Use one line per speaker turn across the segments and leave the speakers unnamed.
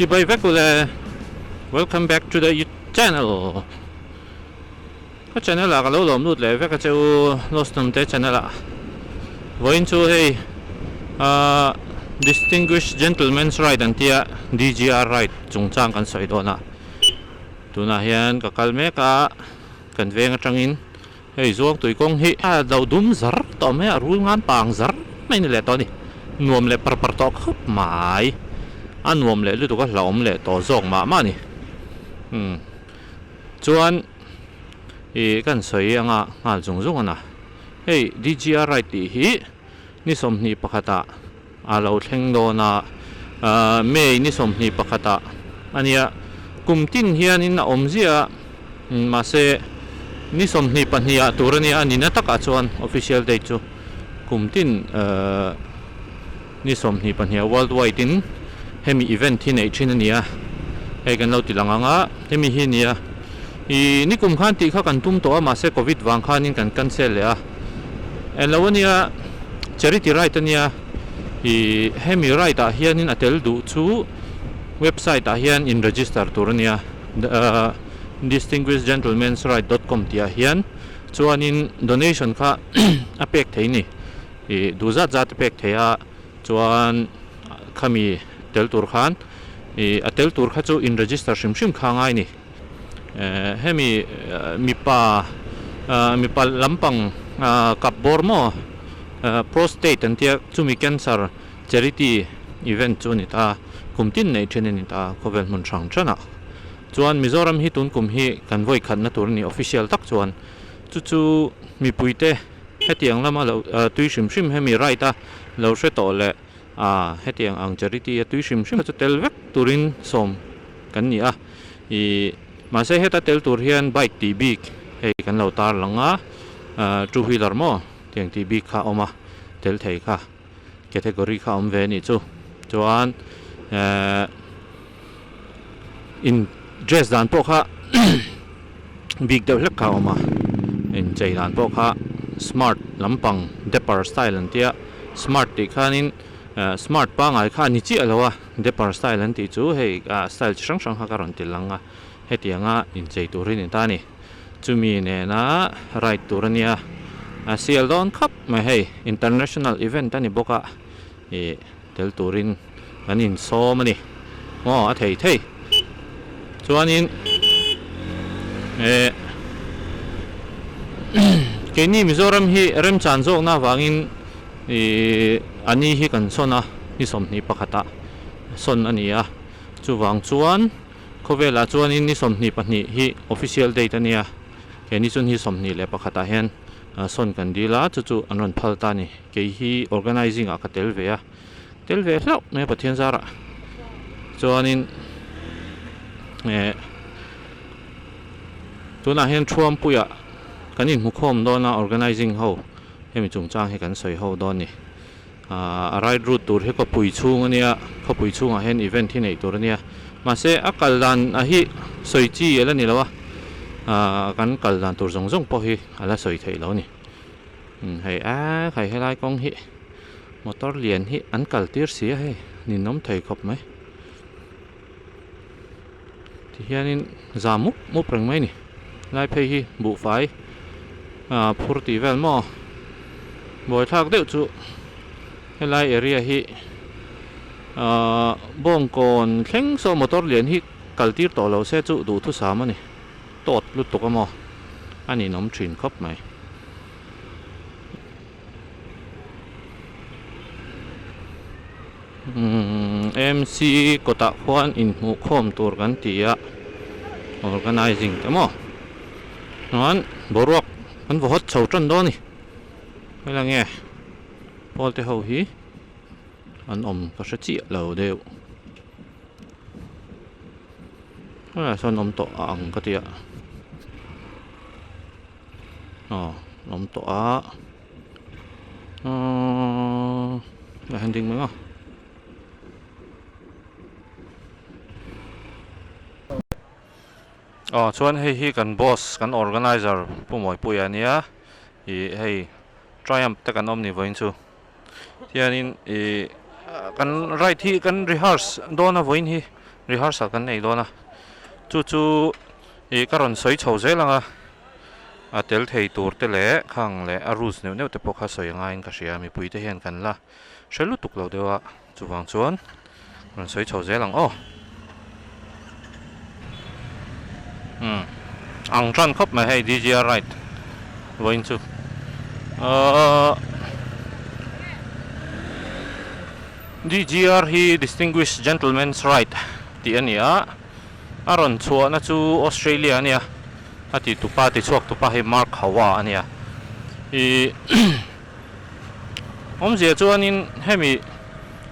Chibai vek ule Welcome back to the channel Ka channel ah ka lo lawm lut leh vek a che u Lost Hnamte channel ah Vawiin chu hei ahh Distinguished Gentleman's Ride an tia DGR Ride chungchang kan sawi dawn a Tunah hian ka kal mek a kan veng atangin Hei Zuangtui kawng hi a lo dum zar tawh mai a, rul ngan pang zar mai ni leh tawh a ni. Nuam leh par par tawh khawp mai. A nuam leh lutuk a hlauhawm leh tawh zawk mah mah a ni. Umm chuan ih kan sawi anga nghal zung zung a na. Hei DGR ride tih hi ni 21 ah a lo thleng dawn a, ahh May ni 21 ah a nia, kum tin hianin a awm ziah a, mahse ni 22 ah tur a nia, a nina takah chuan official date chu kum tin ahh ni 22 ah world wide in hemi event hi neih thin a ni a, hei kan lo ti lang ang a, hemi hi a ni a, ih nikum khan tih kha kan tum tawh a, mahse covid vang khanin kan cancel leh a, englo a nia. Charity Ride a nia, ih hemi ride ah hianin a tel duh chu website ah hian in register tur a nia, distinguished gentleman's ride dot com tih ah hian chuanin donation kha a pek thei a ni, ih duh zat zat a pek thei a, chuan khami tel tur khan ih a tel tur kha chu in register hrim hrim kha a ngai a ni. Hemi mipa mipa lampang kap bawr maw prostate an tia chumi cancer charity event chu a ni ta kum tin neih then a ni ta khawvel hmun hrang hrangah chuan Mizoram hi tun kum hi kan vawi khatna tur a ni official tak chuan chu chu mipuite hetiang lama lo tui hrim hrim hemi right a lo hre tawh leh A, hetiang ang charity a tui hrim hrim chu tel vek turin sawm kan ni a, ih mahse heta tel tur hian bike tih bik hei kan lo tar lang a, two wheeler maw tiang tih bik kha a awm a, tel thei kha category kha a awm ve a nih chu, chuan ehh in dress dan pawh kha bik deuh hlek kha a awm a, inchei dan pawh kha smart lampang dapper style an tia smart tih khanin eh smart pangngai kha a ni chiah lo a dapper style an tih chu hei ah style chi hrang hrang kha ka rawn ti lang a hetianga inchei tur hi a ni ta a ni chumi nena ride tur a nia a sial dawn khap mai hei international event a ni bawk a ih tel turin kan insawm a ni maw a thei thei chuanin eh keini Mizoram hi remchan zawkna avangin ih a ni hi kan sawn a ni 21 ah sawn a ni a chuvang chuan khawvelah chuanin ni 22 hi official date a nia keini chuan hi 21 ah hian sawn kan dil a chu chu an rawn phal ta a ni kei hi organizing ah ka tel ve a. Tel ve hlauh mai a Pathian zarah chuanin eh tunah hian Thuampuiah kan inhmukhawm dawn a organizing ho hemi chungchang hi kan sawi ho dawn a ni ah a ride route tur hi khawpui chhung a nia khawpui chhungah hian event hi neih tur a nia mahse a kal dan a hi sawi chi a la ni lo a ah kan kal dan tur zawng zawng pawh hi a la sawi theih lo a ni hei a khai helai kawng hi. Motor lian hi an kal tir si a hei ninawm thei khawp mai tihianin za mup mup reng mai a ni lai phei hi buhfai ah phur tih vel maw buaithlak deuh chu helai area hi ah bawngkawn thleng saw motor lian hi kal tir tawh lo se chu duhthusam a ni tawt lutuk a maw a ninawm thin khawp mai. MC kawtah khuan inhmuhkhawm tur kan ti a organizing te maw chuan boruak an vaw hawt chho tan dawn a ni helai nge pawl te ho hi an awm ka hre chiah lo deuh helaiah sawn awm tawh a ang ka ti a. Aw awm tawh a ahh a han ding mai a. Aw chuan hei hi kan boss kan organizer Pu Mawipuia a nia ih hei Triumph te kan awm ni vawiin chu hianin ih kan ride hi kan rehearse dawn a vawiin hi. rehearsal kan nei dawn a chu chu ih ka rawn sawi chho zel ang a a tel thei tur te leh khang leh a rules neuh neuh te pawh kha sawi a ngaiin ka hria mipui te hian kan la hre lutuk lo deuh a chuvang chuan rawn sawi chho zel ang aw umm ang tan khawp mai hei D_G_R ride vawiin chu ahh D_G_R hi distinguished gentleman's ride tih a ni a a rawn chhuahna chu Australia a nia a ti tupa ti chhuak tupa hi Mark Hawa a nia ih Awmzia chuanin hemi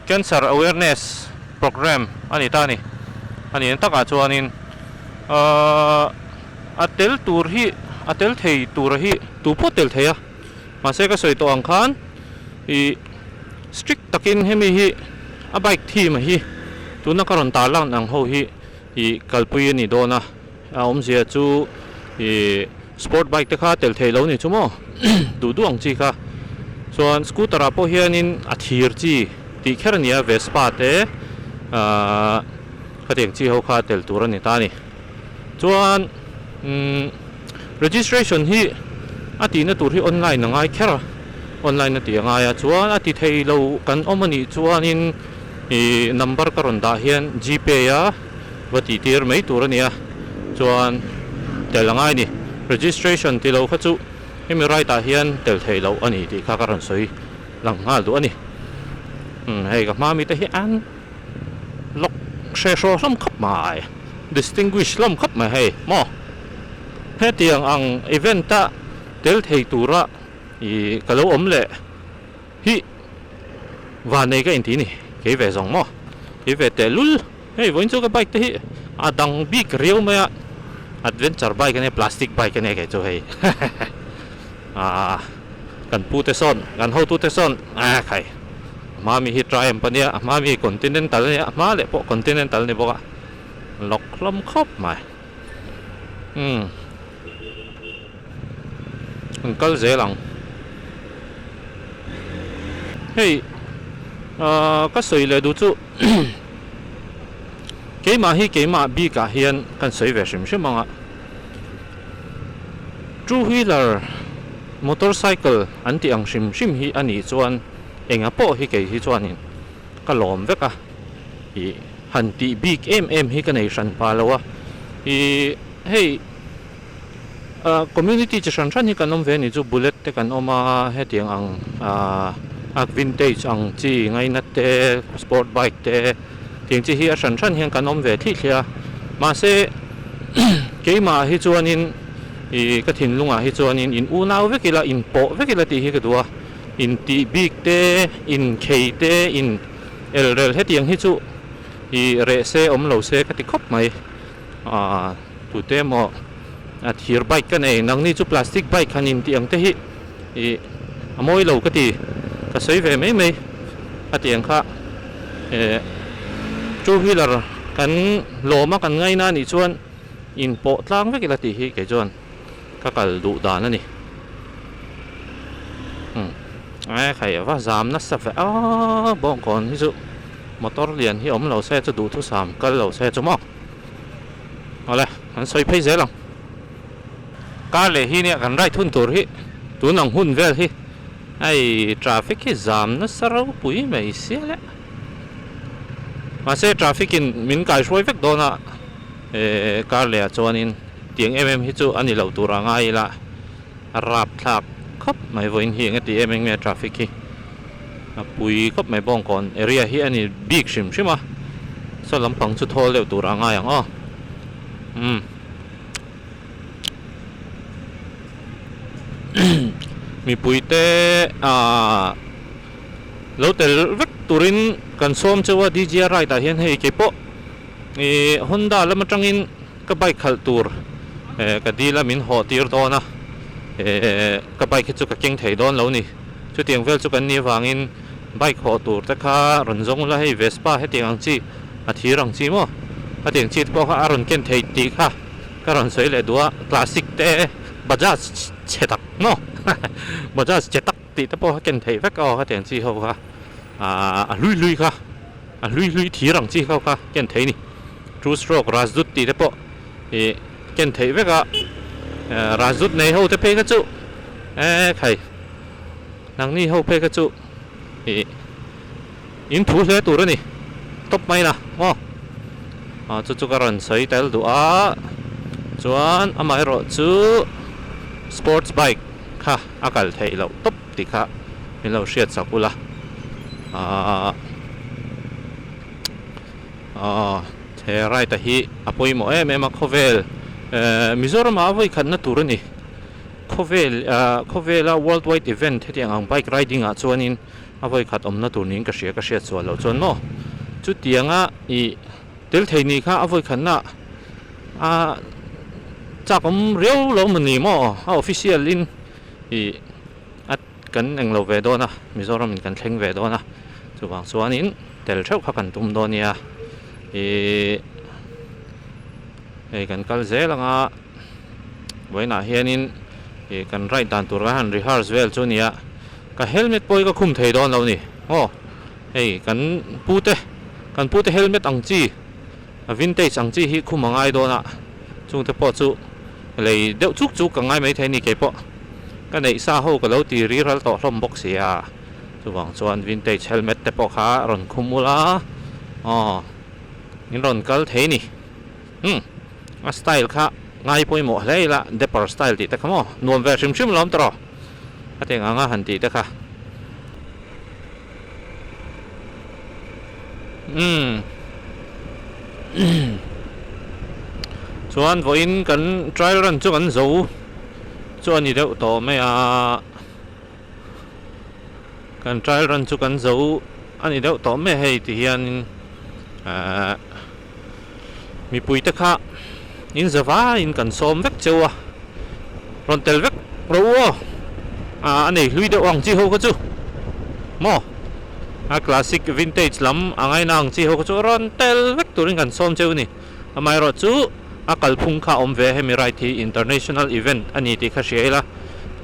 Cancer Awareness Programme a ni ta a ni. A nih takah chuanin ahh a tel tur hi a tel thei tura hi tu pawh tel thei a, mahse ka sawi tawh ang khan ih strict takin hemi hi a bike theme hi tuna ka rawn tarlan ang ho hi ih kalpui a ni dawn a. A awmzia chu ih sport bike te kha tel theih lo ni chu maw duh duh ang chi kha chuan scooter ah pawh hianin a thir chi tih kher a ni a vespa te ahh khatiang chi ho kha tel tur a ni ta a ni chuan umm registration hi a tihna tur hi online a ngai kher a online a tih a ngai a chuan a ti thei lo kan awm a nih chuanin ih number ka rawn dah hian gpay a. Va tih tir mai tur a nia chuan tel a ngai ni registration ti lo kha chu hemi right ah hian tel theih loh a ni tih kha ka rawn sawi lang nghal duh a ni umm hei ka hma mite hi an lock hre hraw hlawm khawp mai distinguish hlawm khawp mai hei maw hetiang ang event a tel thei tura ih ka lo awm leh. Hi vanei ka inti ni kei ve zawng maw kei ve teh lul hei vawiin chu ka bike te hi a dang bik riau mai a adventure bike ania plastic bike ania kei chu hei aaa kan pu te sawn kan hotu te sawn a khai a hma mi hi triumph ania a hma mi continental ania a hma leh pawh continental ani bawk a lawk hlawm khawp mai umm. An kal zel ang. Hei ahh ka sawi leh duh chu keimah hi keimah bikah hian kan sawi ve hrim hrim ang a. Two wheeler motorcycle an tih ang hrim hrim hi a nih chuan enga pawh hi kei hi chuanin ka lawm vek a. Ih han tih bik em em hi ka nei hran pah lo a. Ih hei. Ah community chi hran hran hi kan awm ve a ni chu bullet te kan awm a hetiang ang ah a vintage ang chi ngaina te sport bike te tiang chi hi a hran hran hian kan awm ve thlih thliah a mahse keimah hi chuanin ih ka thinlungah hi chuanin in unau vek ila in pawh vek ila tih hi ka duh a intih bik te inkhei te in elrel hetiang hi chu ih reh se awm lo se ka ti khawp mai. Aaa tute emaw a thir bike ka nei nangni chu plastic bike han intih ang te hi ih a mawi lo ka ti ka sawi ve mai mai a tih ang kha eh two wheeler kan lawm a kan ngaina anih chuan inpawh tlang vek ila tih hi kei chuan ka kal duh dan a ni umm e khai a va zam nasa ve a bawngkawn hi chu motor lian hi awm lo se chu duhthusam kal lo se chu maw. Awle an sawi phei zel ang. Car leh hi nia kan ride hun tur hi tun ang hun vel hi hei traffic hi zam nasa ropui mai sia le. Mahse traffic in min kaihruai vek dawn a eh car leh ah chuanin tiang em em hi chu a ni lo tur a ngai ila a rap thlak khawp mai vawiin hi eng ati em em nge traffic hi. A pui khawp mai bawngkawn area hi a ni bik hrim hrim a saw lampang chu thawl deuh tur a ngai ang aw umm mipui te ahh lo tel vek turin kan sawm cheu a D_G_R ride ah hian hei keipawh ih Honda lam atangin ka bike khalh tur eh ka dil a min hawh tir dawn a eh ka bike hi chu ka keng thei dawn lo ni chutiang vel chu kan nih avangin bike hawh tur te kha rawn zawng ula hei vespa hetiang ang chi a thir ang chi maw hetiang chi te pawh kha a rawn ken thei tih kha ka rawn sawi leh duh a classic te bajaj chhe tak maw bajaj che tak tih te pawh kha ken theih vek aw hetiang chi ho kha ah a hlui hlui kha a hlui hlui thir ang chi ho kha ken thei a ni. Two stroke Rajdoot tih te pawh ih ken theih vek a, Rajdoot nei ho te phei kha chu e khai nangni ho phei kha chu ih in thu hle tur a ni tawp mai la maw ah chu chu ka rawn sawi tel duh a chuan amaherawh chu sports bike kha a kal theih loh tawp tih kha min lo hriat sak ula ah. Aw, he ride a hi a pawimawh em em a, khawvel eh Mizoram ah a vawi khatna tur a ni. Khawvel ah khawvela world wide event hetiang ang bike riding ah chuanin a vawi khat awmna tur niin ka hria ka hriat sual loh chuan maw. Chutianga ih tel thei ni kha a vawi khatna a chak awm riau lo maw ni maw a official in ih a Kan englo ve dawn a, Mizoram in kan thleng ve dawn a, chuvang chuanin tel theuh kha kan tum dawn nia. Ihh hei kan kal zel anga vawiinah hianin ih kan ride dan tur kan han rehearse vel chu nia, ka helmet pawh hi ka khum thei dawn lo ni aw, hei kan pute kan pute helmet ang chi a vintage ang chi hi khum a ngai dawn a, chungte pawh chu lei deuh chuk chuk ka ngai maithei a ni keipawh. Ka neih sa ho ka lo ti ri ral tawh hlawm bawk si a, chuvang chuan vintage helmet te pawh kha a rawn khum ula aw in rawn kal thei ni. Umm a style kha ngai pawimawh hle ila dapper style tih te kha maw nuam ve hrim hrim lawm tawh a teng anga han tih te kha. Umm chuan vawiin kan trial run chu kan zo chu a ni deuh tawh mai a kan trial run chu kan zo a ni deuh tawh mai a hei ti hianin ahh mipui te kha in za vaiin kan sawm vek cheu a rawn tel vek rawh u aw ah a nei hlui deuh ang chi ho kha chu maw a classic vintage lam a ngaina ang chi ho kha chu rawn tel vek turin kan sawm cheu a ni amaherawh chu a kalphung kha a awm ve a hemi ride hi international event a ni tih kha hria ila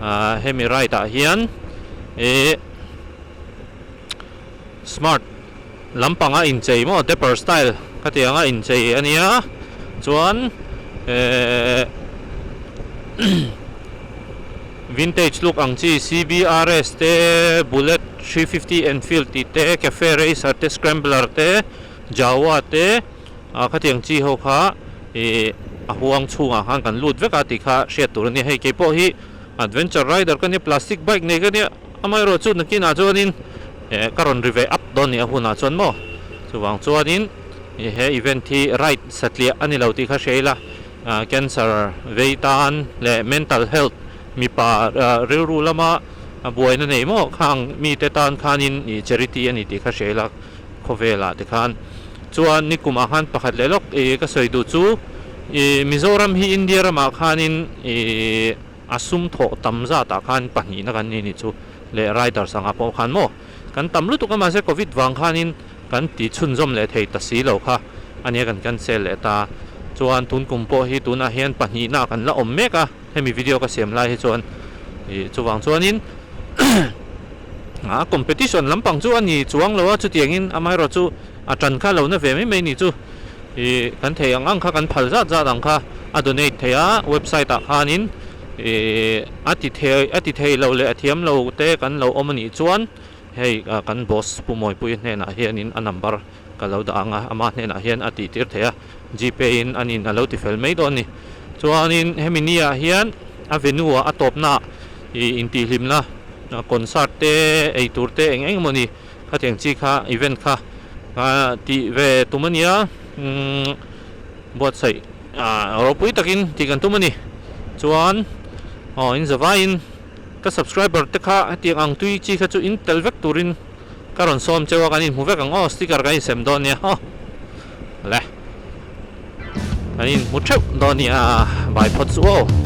ah hemi ride ah hian ih smart lampanga inchei maw dapper style ka tih anga inchei a nia chuan ehh vintage look ang chi C_B_R_S te bullet 350 enfield tih te cafe racer te scrambler te jawa te ah khatiang chi ho kha ih a huang chhungah khan kan lut vek a tih kha hriat tur a nia hei keipawh hi adventure rider ka nia plastic bike nei ka nia. Amaherawh chu nakinah chuanin eh ka rawn ri ve up dawn nih a hunah chuan maw chuvang chuanin he event hi ride satliah a ni lo tih kha hria ila cancer vei tan leh mental health mipa rilru lama buaina nei maw khang mite tan khanin ih charity a ni tih kha hria ila khawvelah te khan chuan nikumah khan pakhat leh lawk ih ka sawi duh chu ih Mizoram hi India ramah khanin ih. A sum thawh tam zatah khan pahnihna kan ni nih chu leh riders angah pawh khan maw kan tam lutuk a mahse covid vang khanin kan ti chhunzawm leh thei ta si lo kha ania kan cancel leh ta chuan tun kum pawh hi tunah hian pahnihna kan la awm mek a hemi video ka siam lai hi chuan ih chuvang chuanin a competition lampang chu a ni chuang lo a chutiangin amaherawh chu a tan kha lo na ve mai mai nih chu. Ih kan thei ang ang kha kan phal zat zat ang kha a donate thei a website ah khanin ih a ti thei a ti thei lo leh a thiam lo te kan lo awm a nih chuan hei kan boss Pu Mawipuia hnenah hianin a number ka lo dah ang a ama hnenah hian a tih tir thei a gpay in a nin a lo ti fel mai dawn a ni chuanin hemi ni ah hian a venue ah a tawpna ah ih intihhlimna concert te ei tur te eng eng emaw ni. Khatiang chi kha event kha tih ve tum a nia buatsaih ropui takin tih kan tum a ni. Chuan aw in zavaiin ka subscriber te kha hetiang ang tui chi kha chu in tel vek turin ka rawn sawm cheu a kan inhmu vek ang aw sticker kan insem dawn nia aw le kan inhmu theuh dawn nia bye phawt chu aw.